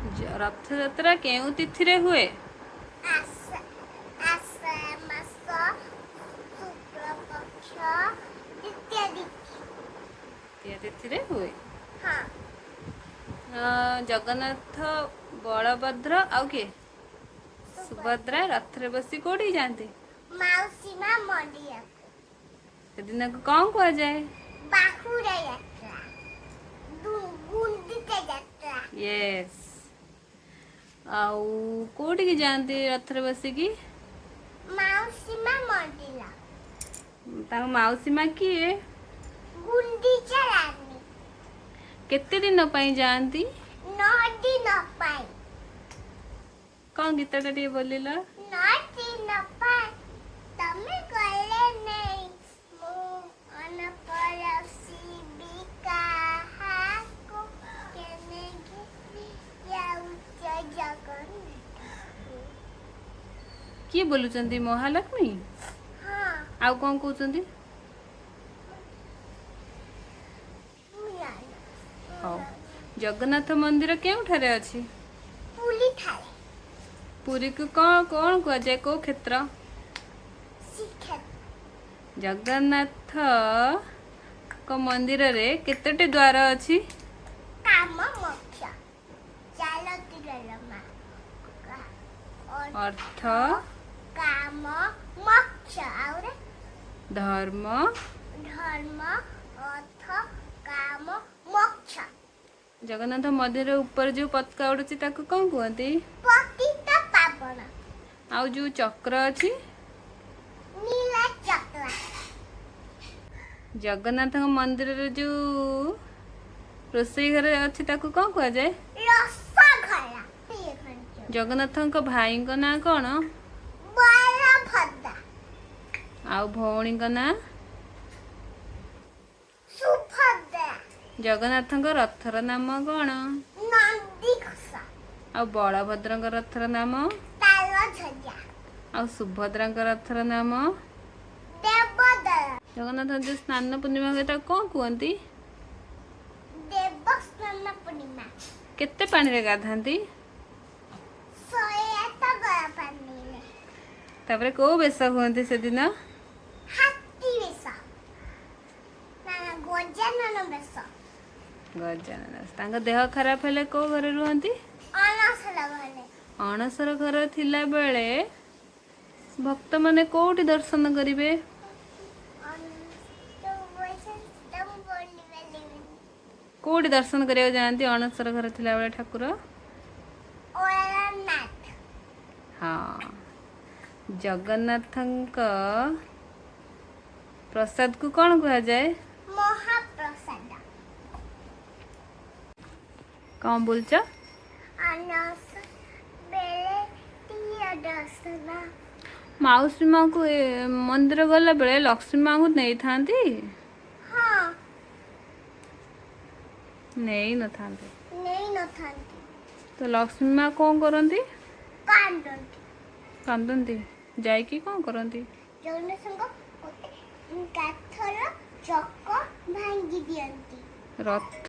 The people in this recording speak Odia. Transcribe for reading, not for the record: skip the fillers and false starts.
ରଥଯାତ୍ରା କେଉଁ ତିଥିରେ ହୁଏ? ଆଷାଢ଼ ମାସ ଶୁକ୍ଳପକ୍ଷ ଦ୍ୱିତୀୟ ତିଥି। ଦ୍ୱିତୀୟ ତିଥିରେ ହୁଏ। ହଁ। ଜଗନ୍ନାଥ, ବଳଭଦ୍ର ଆଉ କିଏ, ସୁଭଦ୍ରା ରଥରେ ବସି କୋଉଠିକି ଯାଆନ୍ତି? ମାଉସୀ ମା ମନ୍ଦିରକୁ। ସେଦିନକୁ କଣ କୁହାଯାଏ? ବାହୁଡ଼ା ଯାତ୍ରା, ଗୁଣ୍ଡିଚା ଯାତ୍ରା। ୟେସ୍। ଆଉ କୋଉଠିକି ଯାଆନ୍ତି ରଥରେ ବସିକି? ମାଉସୀ ମା ମନ୍ଦିର। ତାଙ୍କ ମାଉସୀ ମା କିଏ? ଗୁଣ୍ଡିଚା ରାନୀ। କେତେ ଦିନ ପାଇଁ ଯାଆନ୍ତି? 9 ଦିନ ପାଇଁ। କଣ ଗୀତଟା ଟିକେ ବୋଲିଲ? 9 ଦିନ ପାଇଁ ତମେ ଗଲେ ନେଇ, ମୁଁ ଅନପରସିବି କାହାକୁ, କେନେ ଯାଉଛ ଜଗନ୍ନାଥ। କିଏ ବୋଲୁଛନ୍ତି, ମହାଲକ୍ଷ୍ମୀ? ହଁ। ଆଉ କଣ କହୁଛନ୍ତି? ମୁଁ ଜାଣେ। ହଉ, ଜଗନ୍ନାଥ ମନ୍ଦିର କେଉଁଠାରେ ଅଛି? ପୁରୀ ଠାରେ। ପୁରୀକୁ କଣ କଣ କୁହାଯାଏ, କୋଉ କ୍ଷେତ୍ର? ଶ୍ରୀକ୍ଷେତ୍ର। ଜଗନ୍ନାଥଙ୍କ ମନ୍ଦିରରେ କେତୋଟି ଦ୍ୱାର ଅଛି? କାମ ମୋକ୍ଷ ଚାଲତି ମା ଅର୍ଥ, କାମ, ମୋକ୍ଷ ଆଉ ଧର୍ମ, ଧର୍ମ, ଅର୍ଥ, କାମ, ମୋକ୍ଷ। ଜଗନ୍ନାଥ ମନ୍ଦିର ଉପରେ ଯୋଉ ପତାକା ଉଡୁଛି ତାକୁ କଣ କୁହନ୍ତି? ପତିତ ପାବନ। ଆଉ ଯୋଉ ଚକ୍ର ଅଛି? ନୀଳ ଚକ୍ର। ଜଗନ୍ନାଥଙ୍କ ମନ୍ଦିରରେ ଯୋଉ ରୋଷେଇ ଘରେ ଅଛି ତାକୁ କଣ କୁହାଯାଏ? ରସଘର। ଜଗନ୍ନାଥଙ୍କ ଭାଇଙ୍କ ନାଁ କଣ? ବଳଭଦ୍ର। ଆଉ ଭଉଣୀଙ୍କ ନାଁ? ସୁଭଦ୍ରା। ଜଗନ୍ନାଥଙ୍କ ରଥର ନାମ କଣ? ନନ୍ଦିଘୋଷ। ଆଉ ବଳଭଦ୍ରଙ୍କ ରଥର ନାମ? ତାଳଧ୍ୱଜ। ଆଉ ସୁଭଦ୍ରାଙ୍କ ରଥର ନାମ? ଦେବଦଳ। ଜଗନ୍ନାଥ ଯୋଉ ସ୍ନାନ ପୂର୍ଣ୍ଣିମା ହୁଏ ତାକୁ କଣ କୁହନ୍ତି? ଦେବସ୍ନାନ ପୂର୍ଣ୍ଣିମା। କେତେ ପାଣିରେ ଗାଧାନ୍ତି? 108 ଗରା ପାଣିରେ। ତାପରେ କୋଉ ବେଶ ହୁଅନ୍ତି ସେଦିନ? ହାତୀ ବେଶ ନା ନା, ଗଜାନନ ବେଶ। ଗଜାନନ। ତାଙ୍କ ଦେହ ଖରାପ ହେଲେ କୋଉ ଘରେ ରୁହନ୍ତି? ଅଣସର ଘରେ। ଅଣସର ଘର ଥିଲା ବେଳେ ଭକ୍ତମାନେ କୋଉଠି ଦର୍ଶନ କରିବେ? ମୁଁ ବୋଲିପାରିବିନି। କୋଉଠି ଦର୍ଶନ କରିବାକୁ ଯାଆନ୍ତି ଅଣସର ଘରେ ଥିଲାବେଳେ ଠାକୁର? ଅଲାରନାଥ। ହଁ। ଜଗନ୍ନାଥଙ୍କ ପ୍ରସାଦକୁ କଣ କୁହାଯାଏ? ମହାପ୍ରସାଦ। କଣ ବୋଲୁଛ? ଅଣସ ବେଳେ ଦିଅ ଦର୍ଶନ। ମାଉସୀ ମାଙ୍କୁ ମନ୍ଦିର ଗଲା ବେଳେ ଲକ୍ଷ୍ମୀ ମାଙ୍କୁ ନେଇଥାନ୍ତି? ହଁ। ନେଇ ନଥାନ୍ତି। ନେଇ ନଥାନ୍ତି। ତ ଲକ୍ଷ୍ମୀ ମା କଣ କରନ୍ତି? କାନ୍ଦନ୍ତି। କାନ୍ଦନ୍ତି ଯାଇକି କଣ କରନ୍ତି? ଜଗନ୍ନାଥଙ୍କ ଗୋଟେ କାଠର ଚକ ଭାଙ୍ଗି ଦିଅନ୍ତି। ରଥ